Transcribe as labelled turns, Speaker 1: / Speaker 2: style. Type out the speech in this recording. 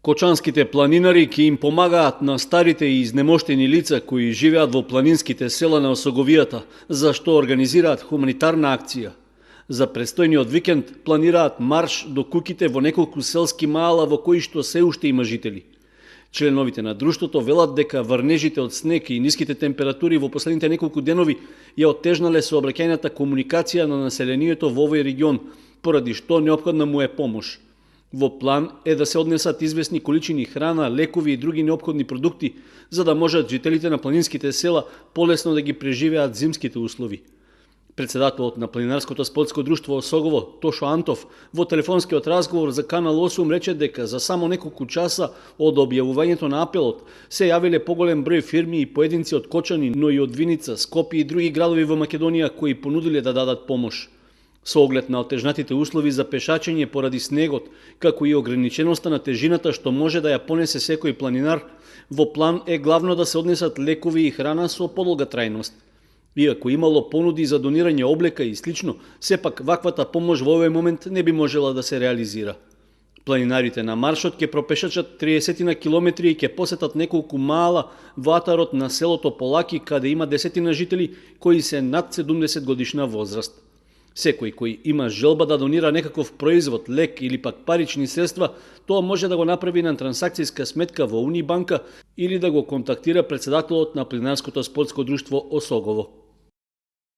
Speaker 1: Кочанските планинари ќе им помагаат на старите и изнемоштени лица кои живеат во планинските села на Осоговијата, за што организираат хуманитарна акција. За престојниот викенд планираат марш до куќите во неколку селски маала во кои што се уште има жители. Членовите на друштвото велат дека врнежите од снег и ниските температури во последните неколку денови ја оттежнале сообраќајната комуникација на населението во овој регион, поради што неопходна му е помош. Во план е да се однесат известни количини храна, лекови и други неопходни продукти, за да можат жителите на планинските села полесно да ги преживеат зимските услови. Председателот на Планинарското спортско друштво Осогово, Тошо Антов, во телефонскиот разговор за Канал 8 рече дека за само неколку часа од објавувањето на апелот се јавиле поголем број фирми и поединци од Кочани, но и од Виница, Скопје и други градови во Македонија кои понудиле да дадат помош. Со оглед на отежнатите услови за пешачење поради снегот, како и ограниченоста на тежината што може да ја понесе секој планинар, во план е главно да се однесат лекови и храна со подолга трајност. Иако имало понуди за донирање облека и слично, сепак ваквата помош во овој момент не би можела да се реализира. Планинарите на маршот ќе пропешачат 30 на километри и ќе посетат неколку маала во атарот на селото Полаки, каде има 10 на жители кои се над 70 годишна возраст. Секој кој има желба да донира некаков производ, лек или пак парични средства, тоа може да го направи на трансакцијска сметка во Унибанка или да го контактира председателот на Планинарското спортско друштво Осогово.